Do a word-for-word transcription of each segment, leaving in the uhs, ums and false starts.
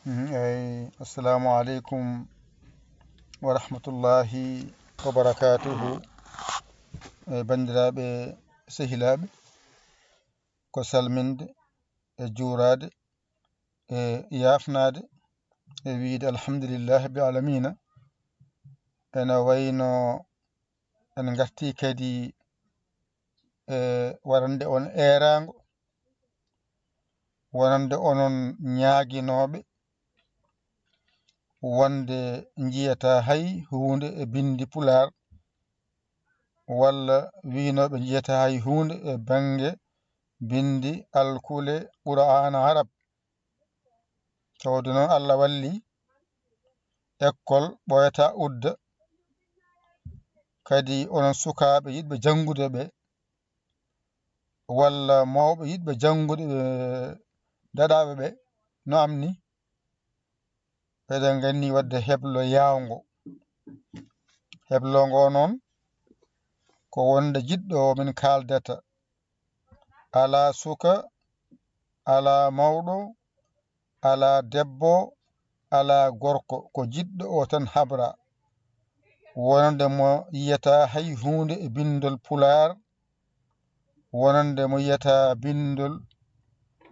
Eyi, assalamu aleykum wa rahmatullahi wa barakatuhu. Eyi, banndiraaɓe, sehilaaɓe, ko salminde e juuraade e yaafnaade e wiyde alhamdulillahi rabbil alamina. Ena wayno en ngartii kadi e waɗande on eeraango, wonande onon ñaaginooɓe wonde njiyataa hay huunde e binndi Pulaar, walla wiynooɓe njiyataa hay huunde e bannge binndi alkule Qur'aana Arab. Tawde noon, Allah walli, ekkol ɓooyataa udda, kadi onon sukaaɓe yiɗɓe janngude ɓe, walla mawɓe yiɗɓe janngude ɓe, daɗaaɓe ɓe, no am ni, eɗen nganndi waɗde heblo yaawngo. Heblo ngo noon, ko wonde jiɗɗo o min kaaldata, alaa suka, alaa mawɗo, alaa debbo, alaa gorko, ko jiɗɗo o tan habra. Wonande mo yiyataa hay huunde e binndol Pulaar, wonande mo yiyataa binndol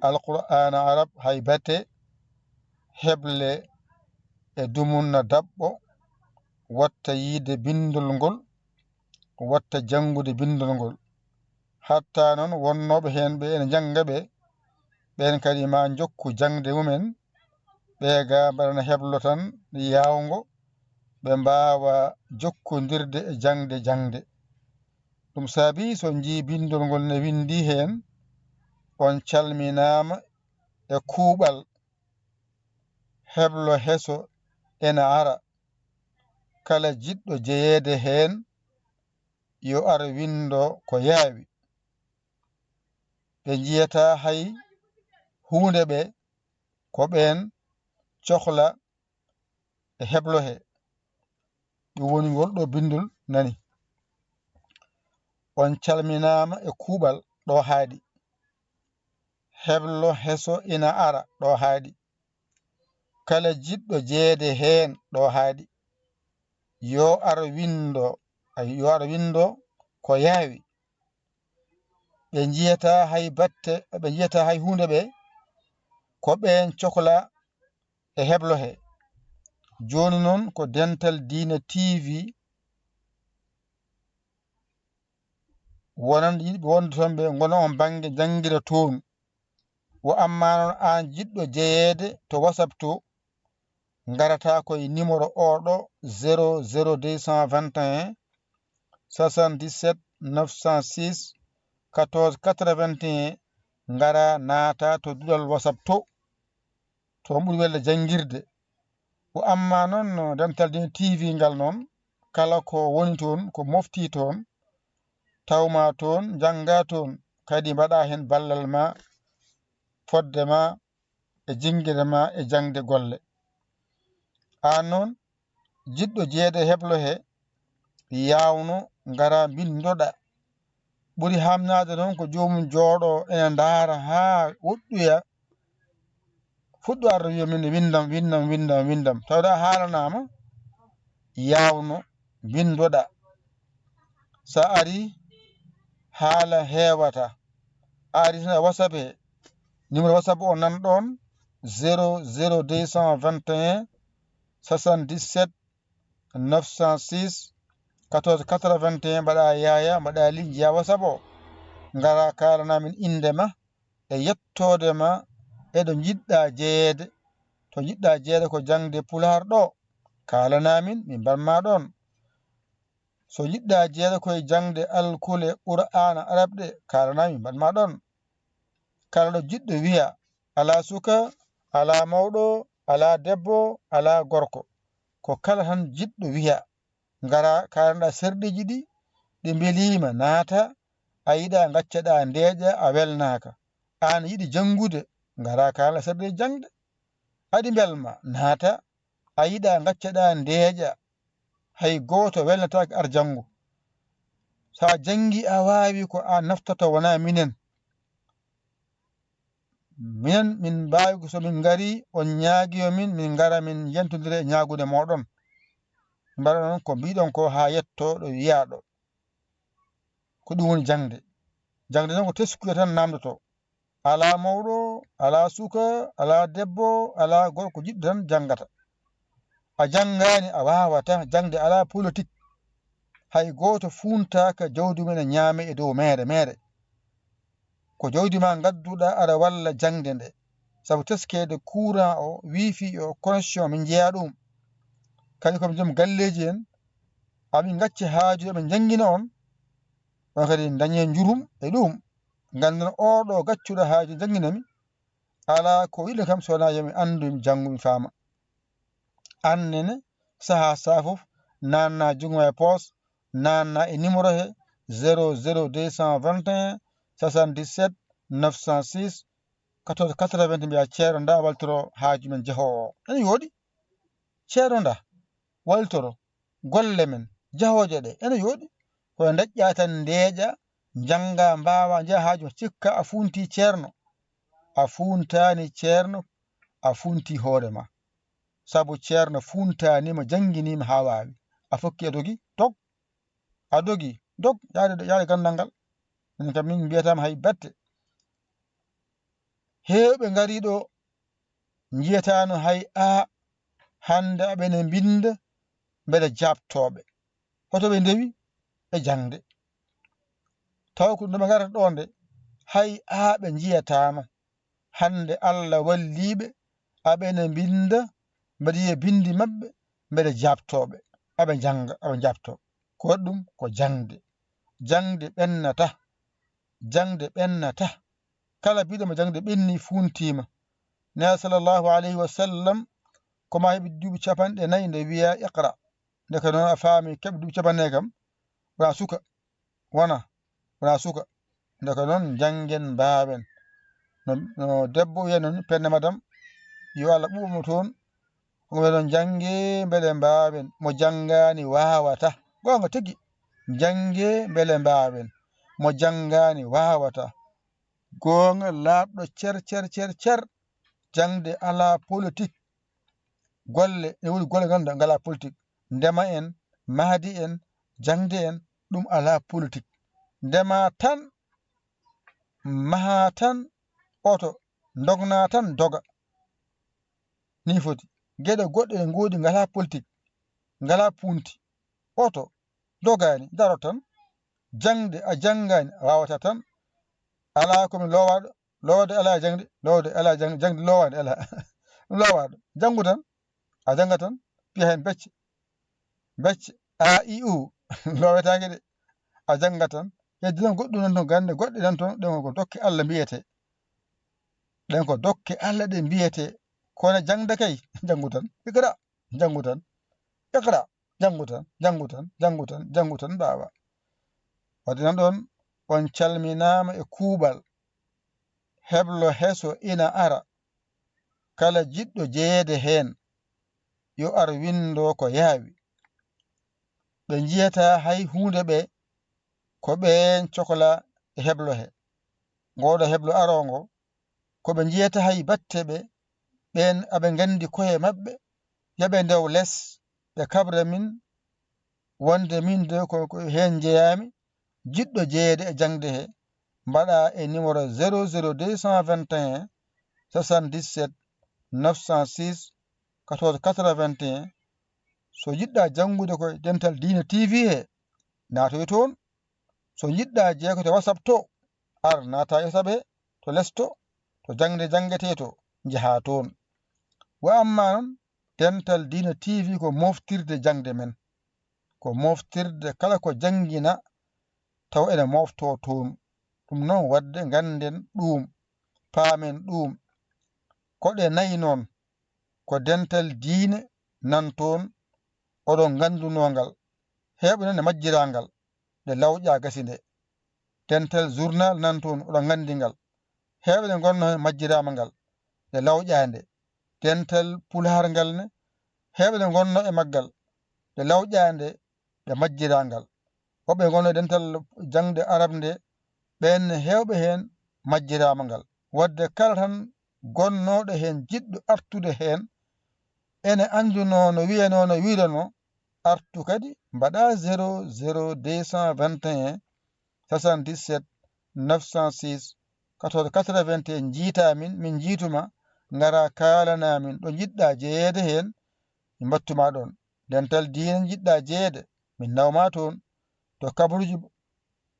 Alqur'aana Arab hay bate, heble e dumunna daɓɓo, watta yiide binndol ngol, watta janngude binndol ngol. Hatta noon wonnooɓe heen ɓe ene njannga ɓe, ɓeen kadi ma njokku jaŋde mumen, ɓe ga mbaɗana heblo tan yaawngo, ɓe mbaawa jokkondirde e jaŋde jaŋde. Ɗum saabi so njii binndol ngol ne winndi heen, on calminaama e kuuɓal. Heblo heso ena ara, kala jiɗɗo jeyeede heen, yo ar winndo ko yaawi. Ɓe njiyataa hay huunde ɓe, ko ɓeen cohla e heblo he. Ɗum woni ngol ɗo binndol nani. On calminaama e kuuɓal ɗo haaɗi. Heblo heso ina ara ɗo haaɗi. Kala jiɗɗo jeyeede heen ɗo haaɗi, yo ar winndo, ay, yo ar winndo ko yaawi. Ɓe njiyataa hay batte, ɓe njiyataa hay huunde ɓe, ko ɓeen cohla e heblo he. Jooni noon ko Dental Diine T V, wonande yiɗɓe wonde toon ɓe ngona on bannge njanngira toon. Wo amma noon aan jiɗɗo jeyeede to WhatsApp to, ngarata ko e numéro o ɗo, zéro zéro deux cent vingt et un soixante-dix-sept neuf cent six quatorze quatre-vingt et un, ngara naata to duɗal WhatsApp to, to on ɓuri welde janngirde. Wo amma noon no Dental Diine T V ngal noon, kala ko woni toon, ko mofti toon, tawma toon, njannga toon, kadi mbaɗa heen ballal ma, fodde ma, e jinngere ma e jaŋde golle. Aan noon, jiɗɗo jeyeede heblo he, yaawno ngara mbinndoɗa. Ɓuri haamnaade noon ko joomum jooɗo ene ndaara haa woɗɗoya, fuɗɗo arde wiya min winndam, winndam, winndam, winndam. Tawde a haalanaama, yaawno mbinndoɗa. So a ari, haala heewata. A ari tan e WhatsApp he. Numéro WhatsApp o nan ɗoon, zéro zéro deux cent vingt et un soixante-dix-sept neuf cent six quatorze quatre-vingt et un, mbaɗa yaaya, mbaɗa ligne, njiya WhatsApp o. Ngara kaalana min innde ma, e yettoode ma, e ɗo njiɗɗa jeyeede. To njiɗɗa jeyeede ko jaŋde Pulaar ɗo, kaalana min, min mbaɗ ma ɗoon. So njiɗɗa jeyeede ko e jaŋde alkule Qur'aana Arab ɗe, kaalana min mbaɗ ma ɗoon. Kala ɗo jiɗɗo wiya, alaa suka, alaa mawɗo, alaa debbo, alaa gorko. Ko kala tan jiɗɗo wiya, ngara kaalana serɗeeji ɗi, ɗi mbeliima naata, a yiɗa ngaccaɗa ndeeƴa a welnaaka. Aan yiɗi janngude, ngara kaalana serɗeeji jaŋde. Aɗi mbelma naata, a yiɗa ngaccaɗa ndeeƴa, hay gooto welnataake ar janngo. So a janngi a waawi ko a naftata wonaa minen. Minen min mbaawi ko so min ngari, on ñaagi yo min, min ngara min yentondira e ñaagunde mooɗon. Mbaɗa noon ko mbiɗon ko haa yetto ɗo wiyaaɗo. Ko ɗum woni jaŋde. Jaŋde noon ko teskuya tan naamndoto. Alaa mawɗo, alaa suka, alaa debbo, alaa gorko jiɗɗo tan janngata. A janngaani, a waawataa. Jaŋde alaa politik. Hay gooto fuuntaaka jawdi mum ene ñaame e dow meere, meere. Ko jawdi ma ngadduɗaa aɗa walla jaŋde nde. Sabu teskeede courant o, wifi o, connexion, min njeyaa ɗum. Kadi ko min joom galleeji en, amin ngacci haaju, amin njanngina on. On kadi ndañee njurum e ɗum. Nganndon oɗo gaccuɗo haaju njanngina mi. Alaa ko yiɗi kam so wonaa yo mi anndu, mi janngu, mi faama. Aan nene, sahaa saa fof, naanna junngo e poos, naanna e numéro he zéro zéro deux cent vingt et un soixante-dix-sept neuf cent six quatorze quatre-vingts, mbiya, "Ceerno, nda waltoro haaju men jehoowo o." Ene yooɗi. "Ceerno, nda waltoro golle men jehooje ɗe." Ene yooɗi. Kono ndeƴƴa tan, ndeeƴa, njannga, mbaawa, njeya haaju ma, cikka a fuunti ceerno. A fuuntaani ceerno, a fuunti hoore ma. Sabu ceerno fuuntaani ma, janngini ma haa waawi. A fokki a dogi, dog. A dogi, dog, yaade, yaade ganndal ngal. Min kam min mbiyataama hay batte. Heewɓe ngarii ɗo, njiyataano hay a, hannde aɓene mbinnda mbeɗa jaabtooɓe. Hoto ɓe ndewi? E jaŋde. Taw ko nde ɓe ngarata ɗo nde, hay a ɓe njiyataano. Hannde Allah walliiɓe, aɓene mbinnda, mbeɗa yiya binndi maɓɓe, mbeɗa jaabtooɓe. Aɓe njannga, aɓe njaabtoo. Ko waɗi ɗum? Ko jaŋde. Jaŋde ɓennata. Jaŋde ɓennata. Kala biɗo mo jaŋde ɓenni, fuuntiima. Nela sallallahu alayhi wa sallam, ko ma heɓi duuɓi capanɗe nayi nde wiya, "Iqra." Nde ko noon a faami, keɓi duuɓi capanɗe nayi kam, wona suka. Wona, wona suka. Nde ko noon njanngen, mbaawen. No, no debbo wiya noon, "Penne madam, yo Allah ɓuuɓ mo toon." Ko wiya noon, "Njannge mbele mbaawen." Mo janngaani waawata. Goonga tigi. "Njannge mbele mbaawen." Mo janngaani waawata. Goonga laaɓɗo cer, cer, cer, cer. Jaŋde alaa politik. Golle, ene woodi golle ngannduɗaa ngalaa politik. Ndema en, mahdi en, jaŋde en, ɗum alaa politik. Ndema tan, maha tan, oto, ndogna tan, doga. Ni foti. Geɗe goɗɗe ɗe ngoodi ngalaa politik, ngalaa punti. Oto, dogaani, daro tan. Jaŋde, a janngaani, a waawataa tan. Alaa ko mi loowaɗo, loowde alaa e jaŋde, loowde alaa e jaŋde, jaŋde loowaande alaa. Ɗum loowaɗo, janngu tan, a jannga tan, piya heen becce, becce, a, i, u, loowetaake de. A jannga tan, heddi tan goɗɗum nan toon, gannde goɗɗe nan toon, ɗen ko dokke Allah mbiyetee. Ɗen ko dokke Allah ɗe mbiyetee. Kono jaŋde kay, janngu tan, iqra, janngu tan, iqra, janngu tan, janngu tan, janngu tan, janngu tan, mbaawa. Wadde nan ɗoon, on calminaama e kuuɓal. Heblo heso ina ara. Kala jiɗɗo jeyeede heen, yo ar winndo ko yaawi. Ɓe njiyataa hay huunde ɓe, ko ɓeen coklaa e heblo he. Ngooɗo heblo aroongo, ko ɓe njiyata hay batte ɓe, ɓeen aɓe nganndi koye maɓɓe, yo ɓe ndew les, ɓe kabra min, wonde min de ko, ko heen njeyaami, jiɗɗo jeyeede e jaŋde he, mbaɗa e numéro zéro zéro deux cent vingt et un soixante-dix-sept neuf cent six quatorze quatre-vingt-un. So jiɗɗa janngude ko e Dental Diine T V he, naatoy toon. So njiɗɗa jeekoy to WhatsApp to, ar naata e WhatsApp he, to les to, to jaŋde janngetee to, njahaa toon. Wa amma noon, Dental Diine T V ko moftirde jaŋde men. Ko moftirde kala ko janngina, taw ene moftoo toon. Ɗum noon, waɗde ngannden ɗum, paamen ɗum. Ko ɗe nayi noon, ko dental diine nan toon, oɗon nganndunoo ngal. Heewɓe noon e majjiraa ngal, nde lawƴaa gasi nde. Dental journal nan toon, oɗon nganndi ngal. Heewɓe ne ngonnoo heen majjiraama ngal, nde lawƴaa nde. Dental pulaar ngal ne, heewɓe ne ngonnoo e maggal, nde lawƴaa nde, ɓe majjiraa ngal. Woɓɓe ngonnoo e dental jaŋde arab nde, ɓeen ne heewɓe heen majjiraama ngal. Waɗde kala tan gonnooɗo heen jiɗɗo artude heen, ene anndunoo no wiyanoo, no wiiranoo, artu kadi mbaɗa zéro zéro deux cent vingt et un soixante-dix-sept neuf cent six quatorze quatre-vingt-un, njiitaa min, min njiitu ma, ngaraa kaalanaa min ɗo njiɗɗaa jeyeede heen, min mbattu ma ɗoon. Dental diine njiɗɗaa jeyeede, min naw ma toon. To kabaruuji,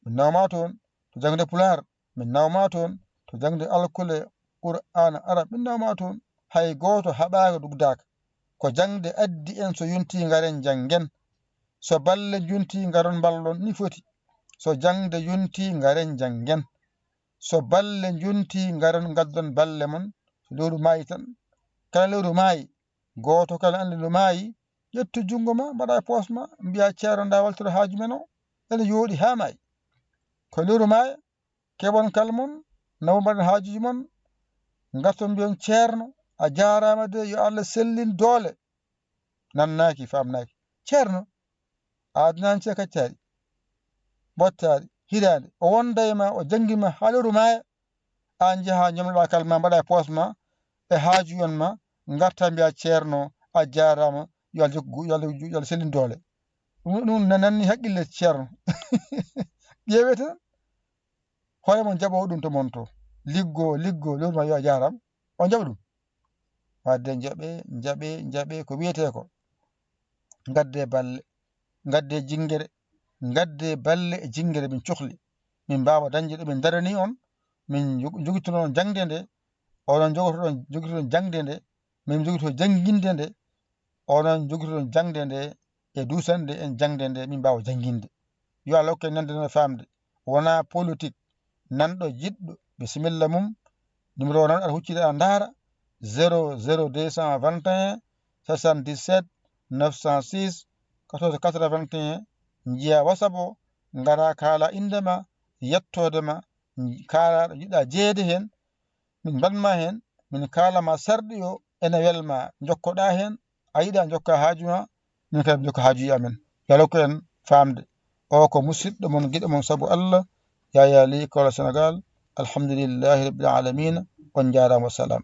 min naw ma toon. To jaŋde pulaar, min naw ma toon. To jaŋde alkule, qur'aana, arab, min naw ma toon. Hay gooto haɓaaka, dugdaaka. Ko jaŋde addi en, so yontii ngaren njanngen. So balle njontii ngaron mballon, ni foti. So jaŋde yontii ngaren njanngen. So balle njontii ngaron ngaddon balle mon. So lewru maayi tan, kala lewru maayi, gooto kala anndi no maayi, ƴettu junngo ma, mbaɗa e poos ma, mbiya, "Ceerno, ndaa waltoro haaju men o, ene yooɗi haa maayi." Ko lewru maaya, keɓon kala mon, nawa mbaɗen haajuuji mon, ngarton mbiyon, "Ceerno, a jaaraama de, yo Allah sellin doole." Nannaaki, faamnaaki. "Ceerno, a adinaani ce kaccaari, bottaari, hiraande, o wonda e ma, o janngi ma haa lewru maaya." Aan njaha, ñomnoɗaa kala ma, mbaɗa e poos ma, e haajuyon ma, ngarta mbiya, "Ceerno, a jaaraama, yo Allah jokku, yo Allah, yo Allah sellin doole." Ɗum, ɗum na-, nanni haqqille, Ceerno. Ƴeewee tan, hoore mon jaɓoo ɗum to mon to. Liggoo, liggoo, lewru ma yo a jaaraama, on jaɓa ɗum. Waɗde njaɓee, njaɓee, njaɓee ko wiyetee ko. Ngaddee balle, ngaddee jinngere, ngaddee balle e jinngere, min cohli. Min mbaawa dañde ɗo min daranii on, min njog-, njogitono on jaŋde nde, onon njogotoɗon, njogitoɗon jaŋde nde, min njogito jannginde nde, onon njogitoɗon jaŋde nde, e duusande en jaŋde nde, min mbaawa jannginde. Yo Allah hokku en nande e faamde. Wonaa politik, nanɗo, jiɗɗo, bisimilla mum, numéro o nan aɗa huccita, aɗa ndaara, zéro zéro deux cent vingt et un soixante-dix-sept neuf cent six quatorze quatre-vingt-un, njiya WhatsApp o, ngara kaala innde ma, yettoode ma, kaala ɗo njiɗɗaa jeyeede heen, min mbaɗ ma heen, min kaala ma sarɗi o ene wel ma, njokkoɗaa heen, a yiɗaa njokka haaju ma, min kadi njokka haajuuji amen. Yo Allah hokku en faamde. O ko musidɗo mon, giɗo mon sabu Allah, Yaya Ly, Kaolack, Sénégal. Alhamdulillahi Rabbil Alamina. On njaaraama, wassalam.